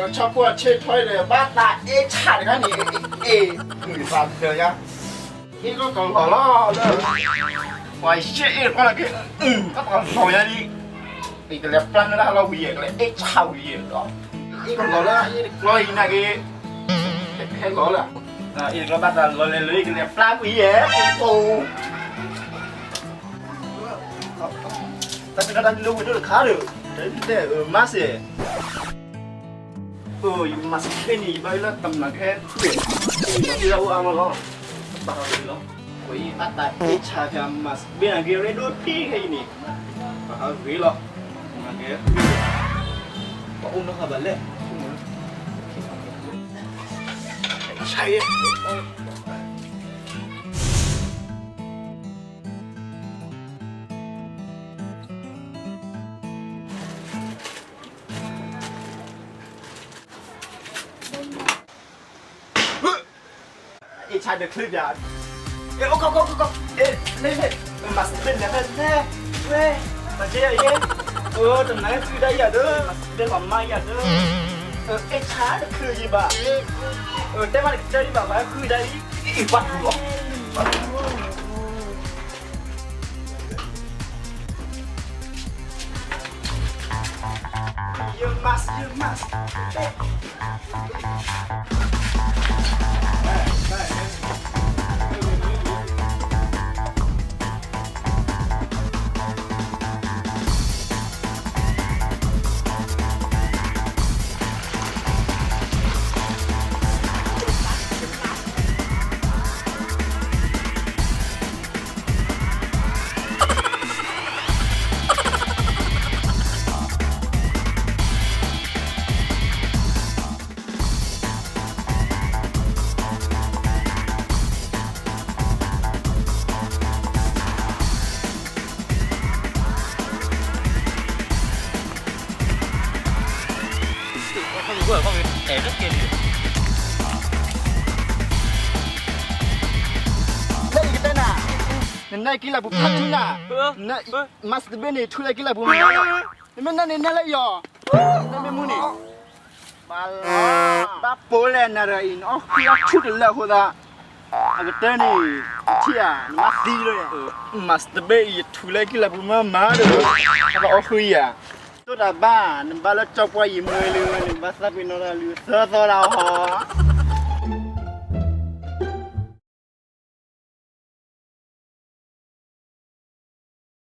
ဆီဖိအဆ့ၣ်ထီၣ်ဒီး ဘၣ်သးအ့ၣ်ဆၣ်တခါန့ၣ် အ့ၣ် မုာ်သးဒၢယါ, အ့ၣ်ကလီၤလီၤလၢ ပှၤယဲၢ်အ့ၣ်တခီလၢက့ ဘၣ်သးလီၤယါလံ, ယကလဲၤပျၢ်နုာ်တၢ်ဟးလီၤဝံၤယဲၢ် ကလဲၤအ့ၣ်ဆၣ်ဝံၤယဲၢ်ဒီး အ့ၣ်ကလီၤလၢအ့ၣ်တကျီအံၤနာ်က့ ဟဲလီၤလၢ အ့ၣ်တကျီဘၣ်သးလီၤလဲၤလၢယကလဲၤပျၢ်ကွံာ်ယဲၢ် ပူၤ တၢ်ပ့ၤနီၣ်တၢ်လၢဝဲဒၣ်တခါဒီး တဲတဲမၤစ့ၢ် အၢ ယမၤစ့ၢ်န့ၣ် ယဘၣ်လၢတမၤကဟဲ ယဘၣ်အိၣ်အါမးလီၤ ဘၣ်ဟးဂ့ၤလီၤ ဝဲအံၤဘၣ်တၢ်အ့ၣ်ဆါဖဲမၤစ့ၢ်ဘ့ၣ်နၤက့ၤရ့ဒိၣ်ထံခဲအံၤန့ၣ် ဘၣ်ဟးဂ့ၤလီၤ မၤကဟဲ ပှၤအိၣ်နီၢ်ဃာ်ဘၣ်လဲၣ် ဆါယဲ အ့ၣ်ဆါဒီးချ့ပၠး, အဲ အိၣ်ကီၢ်ကီၢ်ကီၢ်ကီၢ်, အဲ လဲၤလဲၤ, မၤစတဘ့ၣ်လဲၤလဲၤလဲၤ, ဝဲ, မၤစတဘ့ၣ်ယဲ, အိၣ် တနၤဃုဒၣ်ယၤဒီး, မၤစတဘ့ၣ်ပှၤမါယၤဒီး, အဲ အ့ၣ်ဆါတချုးယံၤဘၣ်, အဲ တဲမးတကတၢၢ်ဒံးဘၣ် ပှၤဃုဒၣ်အံၤ, အံၤ ပှၤထူလီၤ, ပှၤထူလီၤ You must, you must. လၢယကတဲနၤ, နနဲက့ၤလၢပူၤဖးထူနၤ, မၤစတဘ့ၣ်န့ၣ် ထူလၢက့ၤလၢပူၤမး, နမ့ၢ်နဲန့ၣ်နဲလၢယီၤ, နမ့ၢ်မူန့ၣ် ဘၣ်လီၤ, ဘၣ်ပိာ်လဲၣ်နၤဒီးအံၤ နအီၣ်ဃုအီၣ်ဆူၣ်တလၢအဃိသး, အကတၢၢ်န့ၣ် အထံၣ်ဧါ နမါသံလီၤ, မၤစတဘ့ၣ်အံၤ ယထူလၢက့ၤလၢပူၤမးမးဒီး, အဘၣ်အီၣ်ဃုအံၤဧါ, တိၢ်တၢ်ဘၣ် နဘၣ်လၢကၠီပှၢ်ယံၤမ့ၢ်လံ နဘၣ်သးပ့ၤနီၣ်တၢ်လံ သၢသီတၢ်ဟီ